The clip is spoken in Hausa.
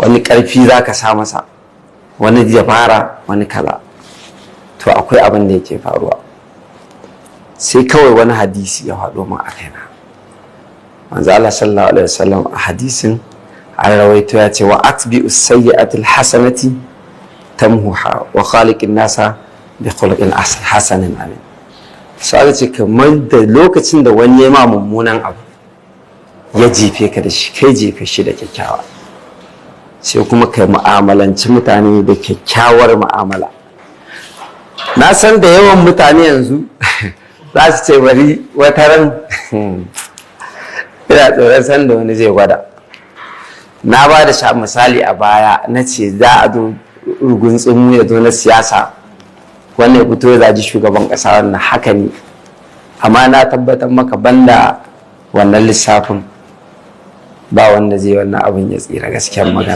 Wani ƙarfi za ka sa masa, wani dabara, wani kaza. To, akwai abin da yake faruwa, sai kawai wani hadisi ya faɗo min a kaina. Manzo Allah sallallahu alaihi wasallam, a hadisin an rawaito ya ce: "Wa atbi'u sayyi'atil hasanati tamhuha wa khaliqin nasa bi khuluqin hasanin." Amin. So aka ce kamar da lokacin da wani ya ma mummunan abu, ya jefe ka da shi, kai jefe shi da kyakkyawa. Sai kuma kai mu'amalanci mutane da kyakkyawar mu'amala. Na san da yawan mutane yanzu za su ce bari wata ran. Ina tsoron san da wani zai gwada. Na ba da sha misali a baya, na ce za a zo rugunsumu ya zo na siyasa, wannan ya fito ya zaji shugaban kasa, wannan haka ne. Amma na tabbatar maka, banda wannan lissafin, ba wanda zai wannan abin ya tsira, gaskiyar magana.